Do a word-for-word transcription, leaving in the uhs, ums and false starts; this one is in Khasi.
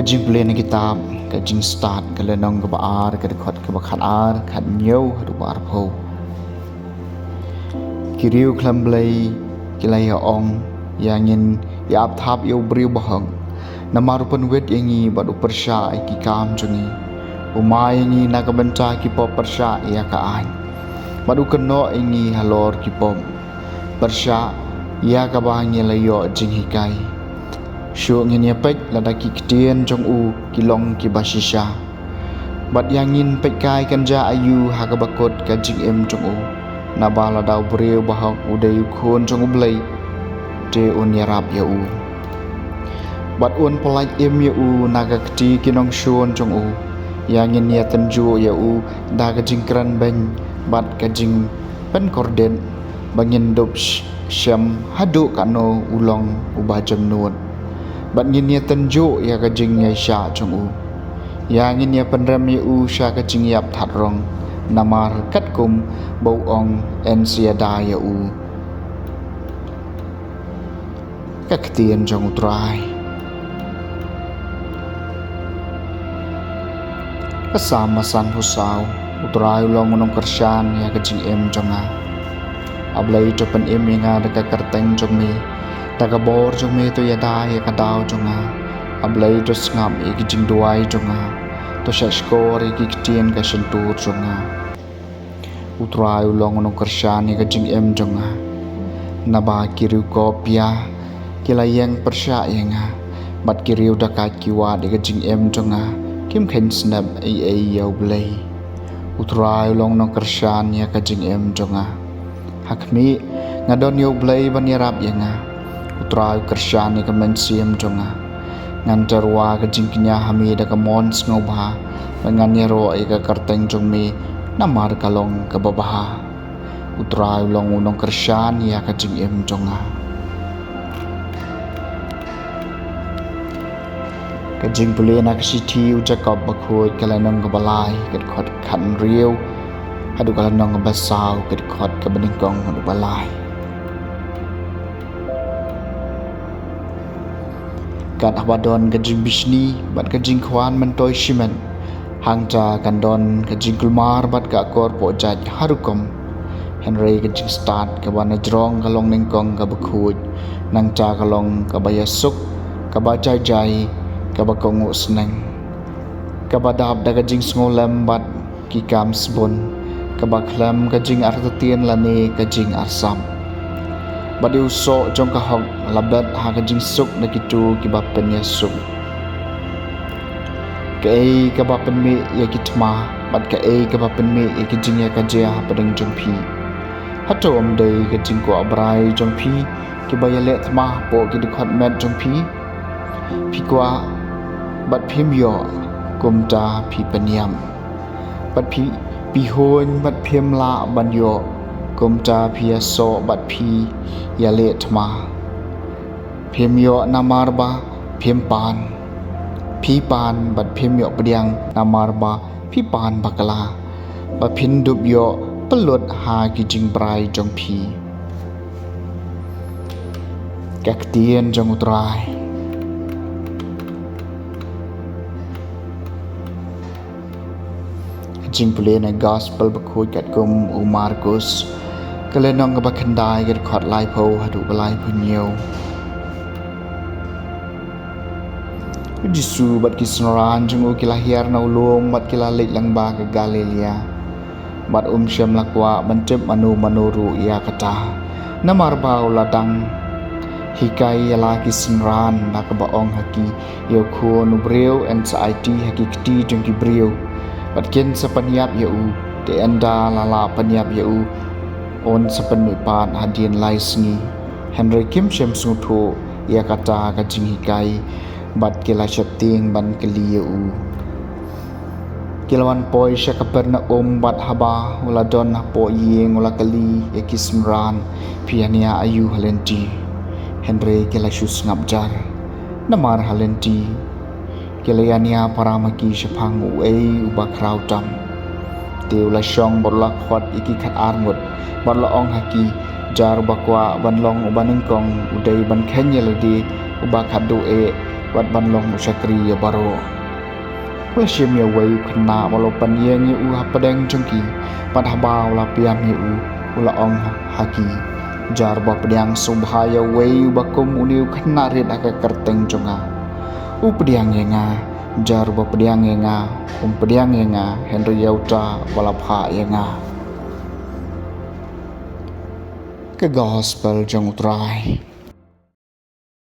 Jingpule na kitab ka Jingstad ka lynnong kaba ar, ka dkhot kaba khatar, khathynñiew haduh ba arphew. Ki riew khlem Blei ki la ïa ong, ïa ngin ïa ap thap ïa u briew bahok, namar u pynwit ïa ngi bad u pyrshah ïa ki kam jong ngi. U mai ïa ngi na ka bynta ki pop, pyrshah ïa ka aiñ, bad u kynnoh ïa ngi halor ki pop, pyrshah ïa kaba ngi la ïoh jinghikai. Shuh ngin ïa peit lada ki ktien jong u ki long kiba shisha. Bad ïa ngin peit kai kynja aïu ha kaba kut ka jingim jong u. Naba lada u briew bahok u dei u khun jong U Blei, te un ïarap ïa u bad un pyllait im ïa u na ka kti ki nongshun jong u. Ïa ngin ïa tynjuh ïa u da ka jingkren beiñ bad ka jingpynkordit, ba ngin dup sh-, shem haduh katno u long uba jemnud. Bad ngin ïa tynjuh ïa ka jingïaishah jong u. Ïa ngin ïa pynrem ïa u sha ka jingïap that rong, namar katkum ba u ong, yn sa ïada ïa u. Ka ktien jong U Trai. Ka Salm ba sanphew saw. U Trai u long u nongkyrshan ïa ka jingim jong nga. A Blei, to pynim ïa nga da ka kyrteng jong me. Da ka bor jong me to ïada ïa ka daw jong nga. A Blei, to sngap ïa ki jingduwai jong nga. To shahshkor ïa ki ktien ka shyntur jong nga. U Trai u long u nongkyrshan ïa ka jingim jong nga. Naba ki riew kop ïa ki la ïeng pyrshah ïa nga, bad ki riew dakait ki wad ïa ka jingim jong nga, kim kheiñ snep ei ei ïa U Blei. U Trai u long u nongkyrshan ïa ka jingim jong nga. Ha khmih, nga don ïa U Blei ban ïarap ïa nga. U Trai u kyrshan ïa ka mynsiem jong nga. Ngan tyrwa ka jingkñia ha me da ka mon sngewbha, bad ngan ïaroh ïa ka kyrteng jong me, namar ka long kaba bha. U Trai u long u nongkyrshan ïa ka jingim jong nga. Ka jingpule na ka shithi u Jakob bakhuid, ka lynnong kaba lai, ka dkhot khathynriew haduh ka lynnong kaba saw, ka dkhot kaba nyngkong haduh ba lai. Kat haba don ka jingbishni bad ka jingkhwan myntoi shimet, hangta kan don ka jingkulmar bad ka akor pohjait ha rukom. Hynrei ka jingstad kaba na jrong ka long nyngkong kaba khuid, nangta ka long kaba ïasuk, kaba jai jai, kaba kohnguh sneng, kaba dap da ka jingsngewlem bad ki kam sbun, kaba khlem ka jingartatien lane ka jingarsap. Bad ïa u soh jong ka hok la bet ha ka jingsuk da kito kiba pynïasuk. Kaei kaba pynmih ïa ki thma, bad kaei kaba pynmih ïa ki jingïakajia hapdeng jong phi? Hato ym dei ka jingkwah brai jong phi kiba ïaleh thma hapoh ki dkhot met jong phi? Phi kwah bad phim ïoh, kumta phi pynïap. Bad phi, phi huiñ bad phim lah ban ïoh, kumta phi ïasoh bad phi ïaleh thma. Phim ïoh namar ba phim pan. Phi pan bad phim ïoh pdiang namar ba phi pan bakla, ba phin dup ïoh pynlut ha ki jingbrai jong phi. Ka ktien jong U Trai. Ka jingpule na Gospel bakhuid katkum u Markus, ka lynnong kaba khyndai, ka dkhot laiphew haduh ba laiphew hynñiew. U Jisu bad ki synran jong u ki la hiar na u lum bad ki la leit lyngba ka Galilea. Bad um shym la kwah ban tip mano mano ruh ïa kata, namar ba u la dang hikai ïa la ki synran da kaba ong ha ki, ïa u Khun u briew yn sa aiti ha ki kti jong ki briew, bad kin sa pynïap ïa u. Te ynda la lah pynïap ïa u, un sa pynmihpat hadien lai sngi. Hynrei kim shym sngewthuh ïa kata ka jinghikai, bad ki la sheptieng ban kylli ïa u. Ki la wan poi sha Kapernaum, bad haba u la don hapoh ïing u la kylli ïa ki synran, phi ïania aïu ha lynti? Hynrei ki la shu sngap jar, namar ha lynti ki la ïania para ma ki shaphang uei uba khraw tam. Te u la shong bad u la khot ïa ki khatar ngut, bad u la ong ha ki, jar uba kwah ban long uba nyngkong u dei ban kheiñ ïa lade uba khatduh eh, bad ban long u shakri ïa baroh. U la shim ïa uwei u khynnah bad u la pynïeng ïa u hapdeng jong ki, bad haba u la pynïeng ïa u, u la ong ha ki, jar uba pdiang sngewbha ïa uwei uba kum une u khynnah rit ha ka kyrteng jong nga, u pdiang ïa nga, jar uba pdiang ïa nga, um pdiang ïa nga, hynrei ïa uta uba la phah ïa nga. Ka Gospel jong U Trai.